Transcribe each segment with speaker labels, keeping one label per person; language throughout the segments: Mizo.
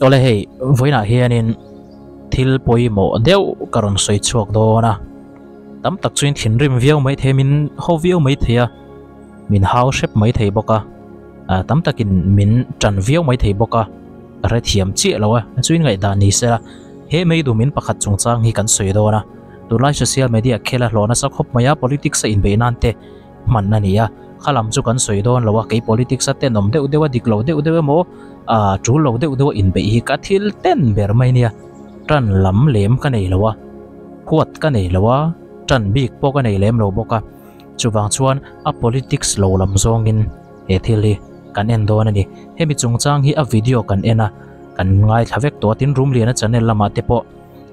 Speaker 1: Awle hei vawiinah hianin thil pawimawh deuh ka rawn sawi chhuak dawn a, tam tak chuin thinrim viau mai thei a, min haw viau mai thei a, min hau hrep mai thei bawk a, ah tam takin min tan viau mai thei bawk a, ka hrethiam chiah lo a, chuin ngaihdan ni se la he meidumin pakhat chungchang hi kan sawi dawn a, tunlai social media khel a hlawh nasa khawp mai a, politics a inbeih nan te hman a ni a, kha lam chu kan sawi dawn lo a, kei politics a tenawm deuh deuh a, dik lo deuh deuh emaw ah tul lo deuh deuh a inbeih hi ka thil ten ber mai nia, tan lam lem ka nei lo a, huat ka nei lo a, tan bik pawh ka nei lem lo bawk a, chuvang chuan a politics lo lam zawngin he thil hi kan en dawn a ni, hemi chungchang hi a video kan en a, kan ngaithla vek tawh a, tin Rumliana channel lamah te pawh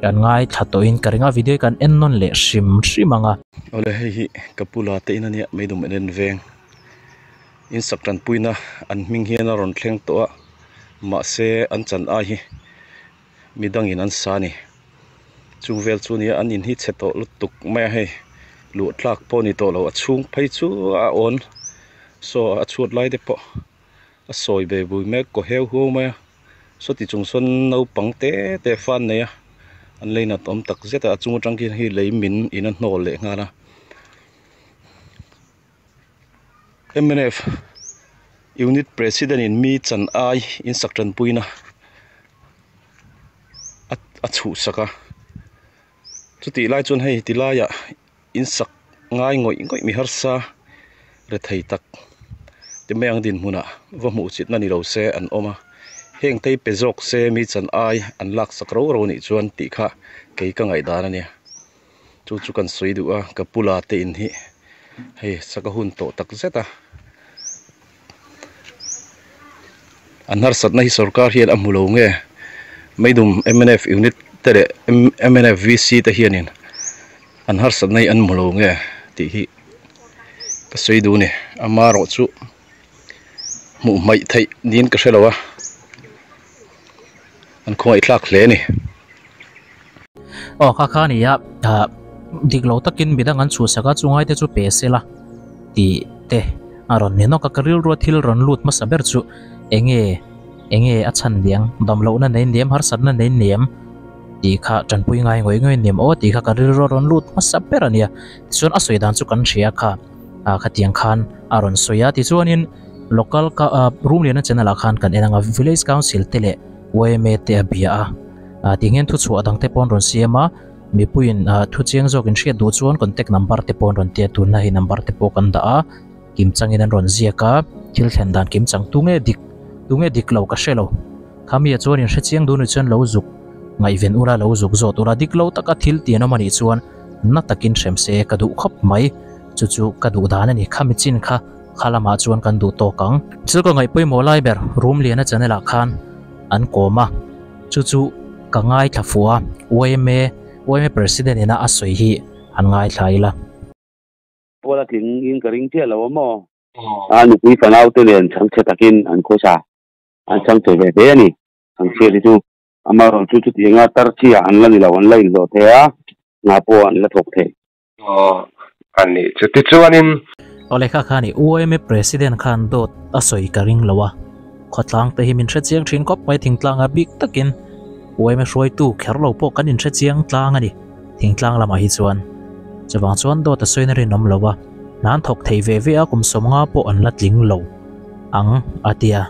Speaker 1: kan ngaithla tawhin ka ring a, video hi kan en nawn leh hrim hrim ang a.
Speaker 2: Awle hei hi ka pu la te in a nia meidum en en veng in sak tanpuina an hming hian a rawn thleng tawh a mahse an chan ai hi midangin an sa a ni chung vel chu nia an in hi chhe tawh lutuk mai a hei luh tlak pawh a ni tawh lo a chhung phei chu a awn saw a chhuat lai te pawh a sawi ve bui mek kaw heu huau mai a. Sawti chung sawn naupang te te fan nei a an lei nat awm tak zet a a chung atang khian hei lei min in a hnawl leh nghal a mnf unit president in mi chan ai in sak tanpuina a chhuhsak a chutih lai chuan hei ti laiah in sak ngai ngawih ngawih mi harsa rethei tak ti mai ang dinhmunah va hmuh chitna ni lo se an awm a heng te hi pe zawk se mi chan ai an lak sak ro ro nih chuan tih kha kei ka ngaihdan a nia chu chu kan sawi duh a ka pu la te in hi hei sak a hun tawh tak zet a an harsatna hi sorkar hian a hmu lo nge meidum mnf unit te leh mnf vc te hianin an harsatna hi an hmu lo nge tih hi ka sawi duh a ni amaherawhchu hmuh hmaih theih niin ka hre lo a an khawngaih thlak hle a ni.
Speaker 1: Aw kha kha a ni a ah dik lo takin midang an chhuhsak a chungai te chu pe sela tih te a rawn ni nawk a ka rilrua thil rawn lut hmasa ber chu enge enge a chhan diang damlohna nei niam harsatna nei niam tih kha tanpui ngai ngawih ngawih niam aw tih kha ka rilrua rawn lut hmasa ber a nia tichuan a sawi dan chu kan hria kha ah khatiang khan a rawn sawi a tichuanin local ka ah room liana channel ah khan kan en ang a village council te leh yma te a bia a. Ah ti hian thuchhuah dang te pawh an rawn siam a, mipuiin ah thu chiang zawk in hriat duh chuan contact number te pawh an rawn tia tunna hei number te pawh kan dah a, kim changin an rawn ziak a, thil thlen dan kim chang tunge dik tunge dik lo ka hre lo, khami ah chuan in hre chiang duh ni chuan lo zuk ngaihven ula lo zuk zawt ula dik lo taka thil ti an awm anih chuan na takin hrem se ka duh khawp mai, chu chu ka duh dan a ni khami chin kha kha lamah chuan kan duh tawk ang. Thil ka ngaih pawimawh lai ber Rumliana channel ah khan an kawm a. Chu chu ka ngaithla fuh a, yma yma President ina a sawi hi han ngaithla ila.
Speaker 3: Pawl a tling in ka ring chiah lo a maw? A nupui fanau te nen chhangchhe takin an khawsa, an chhangchhe ve hle a ni. Chhangchhia hi chu amaherawh chu chutianga tar chiah an la ni lo, an la inhlawh thei a, hna pawh an la thawk thei.
Speaker 4: Aw a nih chu tichuanin.
Speaker 1: Awle kha kha ni UAMA President khan dawt a sawi ka ring lo a, khawtlang te hi min hre chiang thin khawp mai thingtlang a bik takin UAMA hruaitu kher lo pawh kan inhre chiang tlang a ni thingtlang lamah hi chuan. Chuvang chuan dawt a sawina rinawm lo a, hna an thawk thei ve ve a kum 50 pawh an la tling lo ang a tia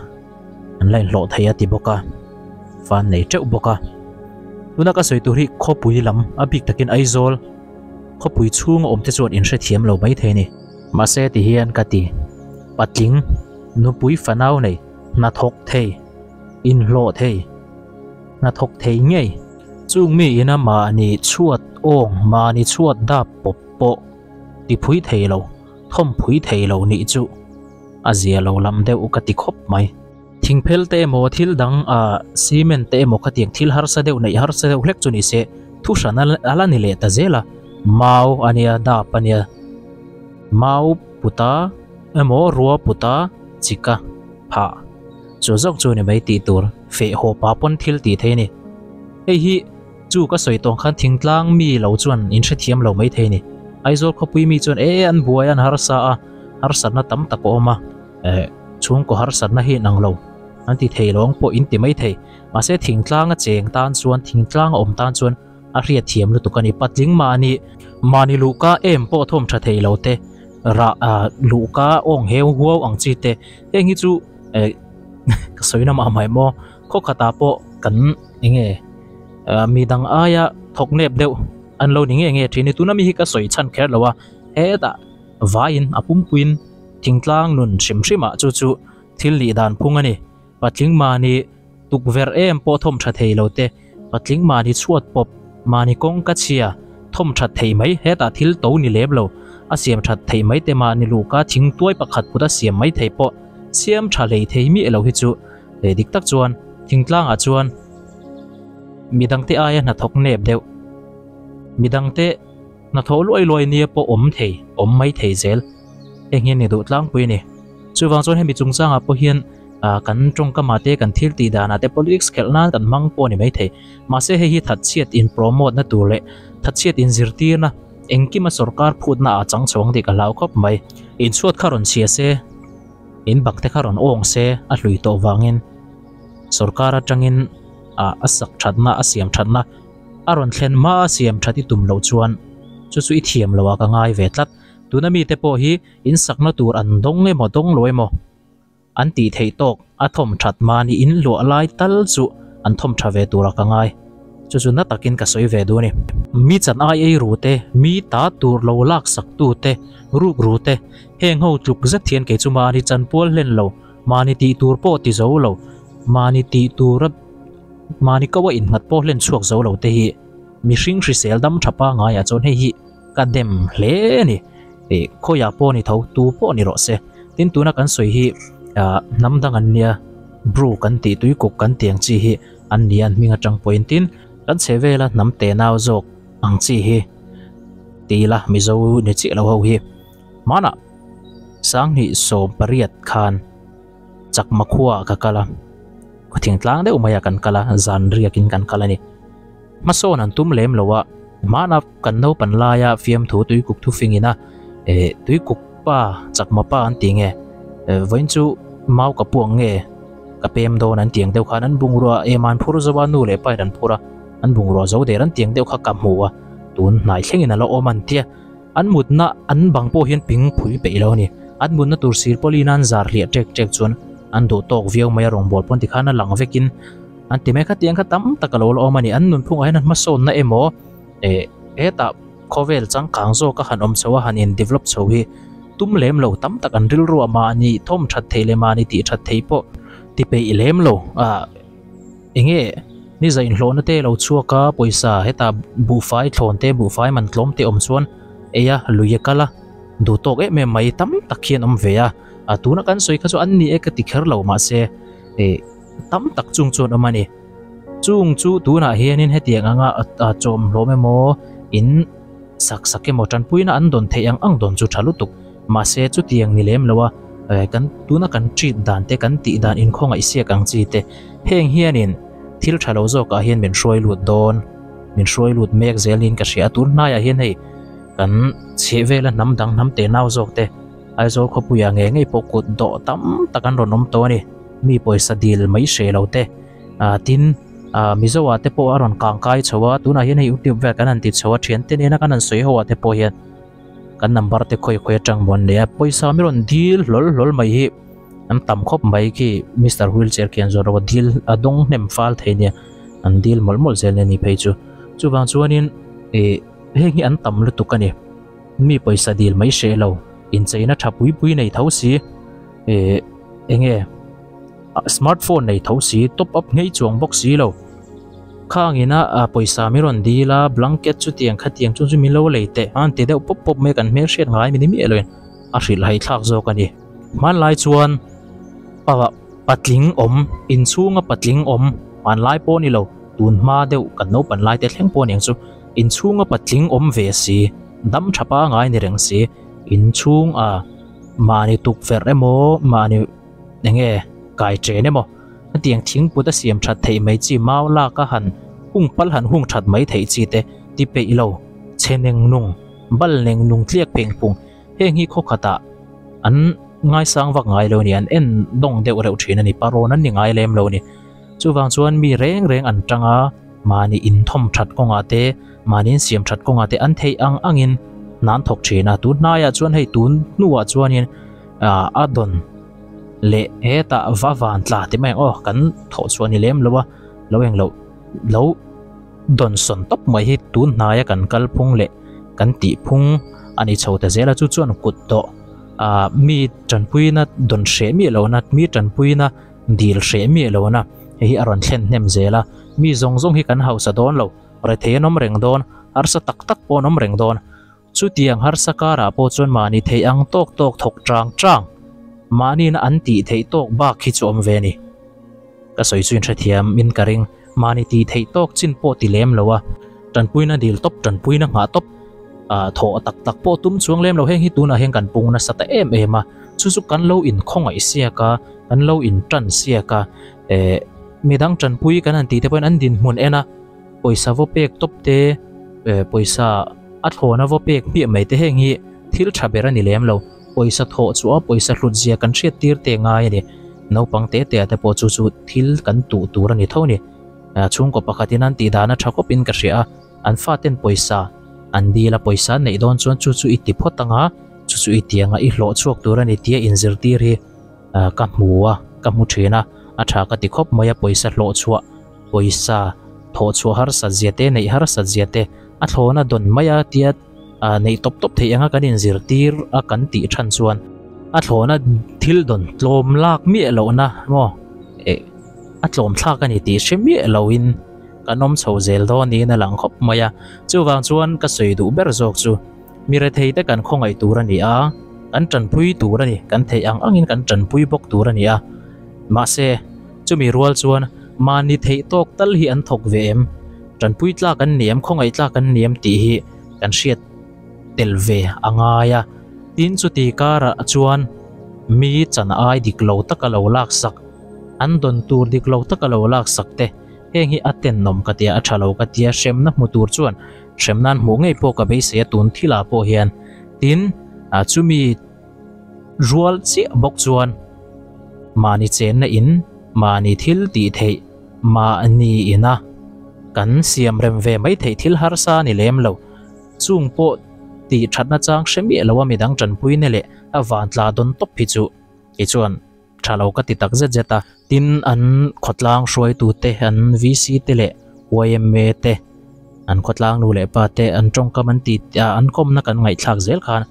Speaker 1: an la inhlawh thei a ti bawk a, fan nei teuh bawk a. Tuna ka sawi tur hi khawpui lam a bik takin Aizawl, Khawpui chhunga awm te chuan inhrethiam lo mai thei a ni. Mahse ti hian ka ti, patling, nupui fanau nei, hnathawk thei, inhlawh thei, hnathawk thei ngei. Chung mi ina mahni chhuat awng, mahni chhuat dap pawp pawh tiphui thei lo, thawmphui thei lo nih chu a zia lo lam deuh ka ti khawp mai. Thingphel te emaw thil dang ah cement te emaw khatiang thil harsa deuh neih harsa deuh hlek chu ni se thu hran a la ni leh ta zel a, mau a nia dap a nia mau puta emaw rua puta chika phah chu zawk chu ni mai tih tur feh haw pah pawn thil tih thei a ni. Hei hi chu ka sawi tawng khan thingtlang mi lo chuan in hrethiam lo mai thei a ni. Aizawl khawpui mi chuan e an buai a an harsa a harsatna tam tak a awm a eh. Chhungkaw harsatna hi an ang lo. An ti thei lo ang pawh in ti mai thei. Mahse thingtlanga cheng tan chuan thingtlanga awm tan chuan a hriat thiam lutuk a ni. Patling mahni mahni luhka em pawh thawm tha thei lo te rah ah luhka awng heu huau ang chi te heng hi chu eh ka sawi na mah mai maw khaw khatah pawh kan eng nge ah mi dang aia thawk nep deuh an lo ni nge nge thin ni. Tuna mi hi ka sawi chhan kher lo a hetah vaiin a pumpuiin thingtlang nun hrim hrim ah chu chu thil nih dan phung a ni. Patling mahni tukverh em pawh thawm tha thei lo te, patling mahni chhuat pawp, mahni kawng ka chhia thawm that thei mai, hetah thil to ni lem lo, a siam that thei mai te mahni luhka thing tuai pakhat kut a siam mai thei pawh siam tha hlei thei miah lo hi chu leh dik tak chuan thingtlangah chuan midangte aia hnathawk nep deuh, midangte hnathawh luai luai nia pawh awm thei, awm mai thei zel. Heng hian ni duh tlangpui a ni. Chuvang chuan hemi chungchangah pawh hian ah kan tawngkamah te kan thil tih danah te politics khelh nan kan hmang pawh a ni maithei. Mahse hei hi thatchhiat in promote na tur leh thatchhiat in zirtirna engkima sorkar phutna ah chang chhuang tih ka hlau khawp mai. Inchhuat kha rawn chhia se, in bak te kha rawn awng se a hlui tawh vangin sorkar atangin ah a sak thatna a siam thatna a rawn thlen hma a siam that i tum loh chuan chu chu i thiam loh ah ka ngai ve tlat. Tuna mite pawh hi in sakna tur an dawng emaw dawng lo emaw an tih theih tawk a thawm that mahni in luah lai tal chu an thawm tha ve tura ka ngai. Chu chu na takin ka sawi ve duh a ni. Mi chan ai ei ru te, mi ta tur lo lak sak tu te, ruk ru te, heng ho tluk zet hian kei chu mahni chan pual hlen lo, mahni tih tur pawh ti zo lo, mahni tih tura mahni ko a innghat pawh hlen chhuak zo lo te hi mihring hrisel dam tha pangaiah chuan hei hi Ka dem hle a ni. Ih khawiah pawh ni tho, tu pawh ni rawh se. Tin tuna kan sawi hi ah hnam dang an nia, Bru kan tih tuikuk kan tih ang chi hi an ni a, an hming atang pawhin tin kan chhe vela hnam te nau zawk ang chi hi ti ila Mizo ni chiah lo ho hi. Hmanah Sanghnih 18 khan Chakma khuaah ka kal a, thingtlang deuh maiah kan kal a, zan riakin kan kal a ni. Hmasawn an tum lem lo a, hmana kan naupan laia fiamthu tuikuk thufingin a, eh tuikuk pa chakma pa an ti nge, eh vawiin chu mau ka puang nge ka pem dawn an tiang deuh khan an bungrua em an phur zo a, nu leh pa in an phur a, an bungrua zo der an tiang deuh kha ka hmu a, tun hnai thlengin a la awm an tia, an mutna an bang pawh hian ping phui peih lo a ni, an mutna tur sir pawlin an zar hliah ṭek ṭek chuan an duh tawk viau mai a rawngbâwl pawn tikhan a lang vekin. An ti mai kha tiang kha tam tak a lo la awm a ni. An nunphungah hian an hmasawnna emaw eh hetah khawvel changkang zawk a han awm chho a han in develop chho hi tum lem lo tam tak an rilru ah mahni thawm that thei leh mahni tih that thei pawh ti peih lem lo ah enge ni za inhlawhna te lo chhuak a pawisa hetah buhfai thlawn te buhfai man tlawm te awm chuan ei a lui a kal a duh tawk em em mai tam tak hian awm ve a ah tuna kan sawi kha chu an ni e ka ti kher lo mahse eh. Tam tak chung chuan awm a ni. Chung chu tunah hianin hetiang anga a chawm hlawm emaw, in sak sak emaw tanpuina an dawn theih ang ang dawn chu tha lutuk. Mahse chutiang ni lem lo a, kan tuna kan treat dan te, kan tih dan inkhawngaih siak ang chi te, heng hianin thil tha lo zawkah hian min hruai lut dawn, min hruai lut mek zel niin ka hria a. Tun hnaiah hian hei kan chheh vela hnam dang hnam tenau zawk te Aizawl khawpuiah ngei ngei pawh kut dawh tam tak an rawn awm tawh a ni. Mi pawisa dil mai hre lo te ah tin ah Mizo ah te pawh a rawn kang kai chho a tunah hian hei youtube vel kan han ti chho a thian te nena kan han sawi ho ah te pawh hian kan number te khawi khawi atang maw an nei a pawisa mi rawn dil hlawl hlawl mai hi an tam khawp mai khi mister wheelchair khian zawrh lo a dil a dawng hnem fal thei nia an dil mawlh mawlh zel nia ni phei chu chuvang chuanin ih heng hi an tam lutuk a ni mi pawisa dil mai hre lo incheina tha pui pui nei tho si ih. Enge smartphone nei tho si top up ngei chuang bawk si lo khang ina a pawisa mi rawn dil a blanket chu tiang kha tiang chu chu min lo lei teh an ti deuh pawp pawp mai kan hmelhriat ngai mi ni miah loin a hrilh hai thlak zawk a ni hmanlai chuan pa patling awm inchhunga patling awm hmanlai pawh ni lo tun hma deuh kan naupan lai te thleng pawh aniang chu inchhunga patling awm ve si dam tha pangai ni reng si inchhung a. Mahni tukverh emaw mahni enge kai chen emaw hetiang thingput a siam that theih mai chi mau lak a han hung pal han hung that mai theih chi te ti peih lo che neng nung bal neng nung tliak pheng phung heng hi khaw khatah an ngaisang vak ngai lo a ni, an en dawng deuh reuh thin a ni, parawn an ni ngai lem lo a ni. Chuvang chuan mi reng reng an tang a, mahni inthawm that kawngah te, mahni insiam that kawngah te an theih ang angin hna an thawk thin a. Tun hnaiah chuan hei tun hnuah chuanin ah a dawn leh hetah va van tla ti mai ang aw kan thawh chhuah ni lem lo a, lo eng loh lo dawn sawn tawp mai hi tun hnaia kan kal phung leh kan tih phung a ni chho ta zel a, chu chuan kut tawh ah mi tanpuina dawn hreh miah lohna mi tanpuina dil hreh miah lohna hei hi a rawn thlen hnem zel a, mi zawng zawng hi kan hausa dawn lo, rethei an awm reng dawn, harsa tak tak pawh an awm reng dawn. Chutiang harsa karah pawh chuan mahni theih ang tawk tawk thawk chang chang, mahniin an tih theih tawk bak hi chu awm ve a ni. Ka sawi chu inhrethiam in ka ring, mahni tih theih tawk chin pawh ti lem lo a, tanpuina dil tawp, tanpuina nghah tawp, thawh tak tak pawh tum chuang lem lo, heng hi tunah hian kan pung nasa ta em em a, chu chu kan lo inkhawngaih siak a, kan lo intan siak a, eh midang tanpui kan han tih te pawhin an dinhmun en a, pawisa vaw pek tawp te, eh pawisa a thlawna vaw pek hmiah mai te heng hi thil tha ber a ni lem lo, pawisa thawh chu a pawisa hlut zia kan hriat tir te ngai a ni, naupang te te ah te pawh chu chu thil kan tuh tur a ni tho a ni, chhungkaw pakhat in an tih dan a tha khawp in ka hria a, an faten pawisa an dil a pawisa an neih dawn chuan chu chu i ti phawt ang a, chu chu i ti ang a i hlawh chhuak tur a ni tia inzirtir hi ka hmu a, ka hmu thin a, a tha ka ti khawp mai a pawisa hlawh chhuah. Pawisa thawh chhuah harsat zia te, neih harsat zia te a thlawna dawn mai a tia neih tawp tawp theih anga kan inzirtir a kan tih than chuan a thlawna thil dawn tlawm lak miah lohna maw eh a tlawm thlak a ni tih hre miah loin kan awm chho zel dawn niin a lang khawp mai a. Chuvang chuan ka sawi duh ber zawk chu mi rethei te kan khawngaih tur a ni a, kan tanpui tur a ni, kan theih ang angin kan tanpui bawk tur a ni a. Mahse, chumi rual chuan mahni theih tawk tal hi an thawk ve em? Tanpui tlak an ni em? Khawngaih tlak an ni em? tih hi kan hriat tel ve a ngai a. Tin, chuti karah chuan mi chan ai dik lo taka lo laksak, an dawn tur dik lo taka lo laksak te, heng hi a tenawm ka tia, a tha lo ka tia, hremna hmu tur chuan hremna an hmuh ngei pawh ka beisei a tun thilah pawh hian. Tin, chumi rual chiah bawk chuan mahni chenna in, mahni thil tih theih, mahni ina kan siam rem ve mai theih thil harsa a ni lem lo. Chung pawh tih thatna chang hre miah lo a midang tanpuina leh a vantla dawn tawp hi chu kei chuan tha lo ka ti tak zet zet a. Tin, an khawtlang hruaitute, an VC te leh yma te, an khawtlang nu leh pa te an tawngkam an tih an kawmna kan ngaihthlak zel khan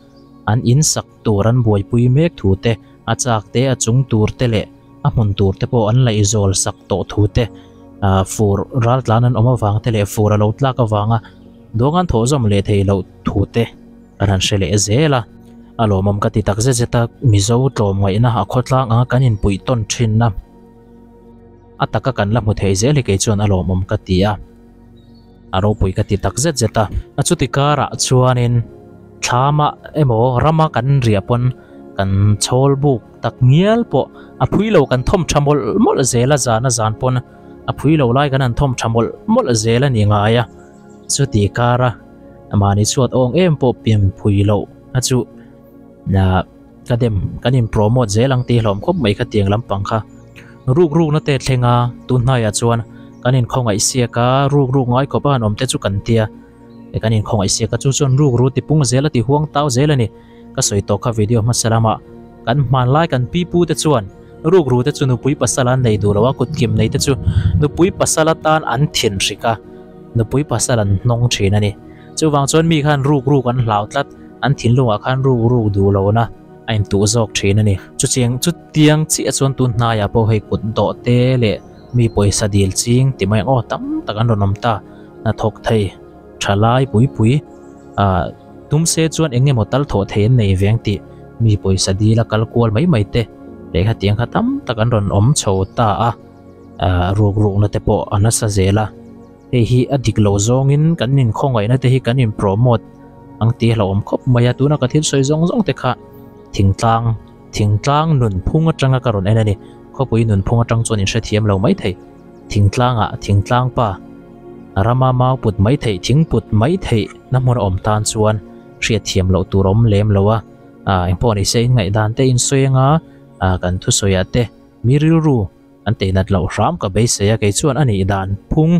Speaker 1: an insak tur an buaipui mek thu te, a chak te, a chung tur te leh a hmun tur te pawh an laihzawl sak tawh thu te, fur ral tlan an awm avang te leh fur a lo tlak avanga dawng an thawh zawm leh thei loh thu te kan han hre leh zel a. A lawmawm ka ti tak zet zet a, Mizo tlawmngaihna a khawtlang anga kan inpuih tawn thinna a taka kan la hmu thei zel hi kei chuan a lawmawm ka ti a. A ropui ka ti tak zet zet a. A chuti karah chuanin thlama emaw rama kan riah pawn kan chhawl buk tak ngial pawh a phui lo kan thawm tha mawlh mawlh zel a, zan a zan pawn a phui lo lai kan han thawm tha mawlh mawlh zel a ni ngai a. Chuti kara mahni chhuat awng em pawh pian phui loh a chu ka dem kan in promote zel ang tih hlawm khawp mai kha tiang lampang kha. Ruk rukna te thleng a, tun hnaiah chuan kan inkhawngaih siak a, ruk ruk ngai khawp a han awm te chu kan tia. Kan inkhawngaih siak a, chu chuan ruk ru ti pung zel a ti huang tau zel a ni. Ka sawi tawh kha video hmasa lamah kan hmanlai kan pi pu te chuan ruk ru te chu nupui pasal an nei duh lo a, kutkim nei te chu nupui pasal atan an thin hrik a, nupui pasal an hnawng thin a ni. Chuvang chuan mi khan ruk ruk an hlau tlat, an thinlungah khan ruk ruk duh lohna a intuh zawk thin a ni. Chuchiang chutiang chiah chuan tun hnaiah pawh hei kut dawh te leh mi pawisa dil ching ti mai ang aw tam tak an rawn awm ta. Hnathawk thei tha lai pui pui ah tum se chuan eng emaw tal thawh thei an nei ve ang tih mi pawisa dila kal kual mai mai te leh khatiang kha tam tak an rawn awm chho ta a, ah ruk rukna te pawh a nasa zel a. Hei hi a dik lo zawngin kan inkhawngaihna te hi kan in promote ang tih a hlauhawm khawp mai a, tuna ka thil sawi zawng zawng te kha thingtlang thingtlang nunphung atanga ka rawn en a ni, khawpui nunphung atang chuan in hrethiam lo mai thei, thingtlangah thingtlang pa rama mau put mai theih thing put mai theih na hmun a awm tan chuan hriatthiam loh tur a awm lem lo a. Engpawh ni se in ngaihdan te in sawi anga kan thusawiah te mi rilru an teinat loh hram ka beisei a kei chuan a nih dan phung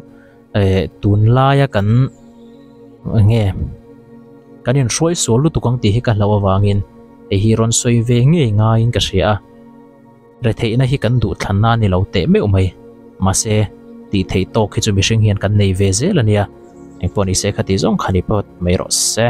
Speaker 1: tunlaia kan enge kan inhruai sual lutuk ang tih hi ka hlauh avangin hei hi rawn sawi ve ngei ngaiin ka hria a. Retheihna hi kan duh thlanna a ni lo teh meuh mai. Mahse, tih theih tawk hi chu mihring hian kan nei ve zel a nia. Engpawh ni se khati zawng kha ni phawt mai rawh se.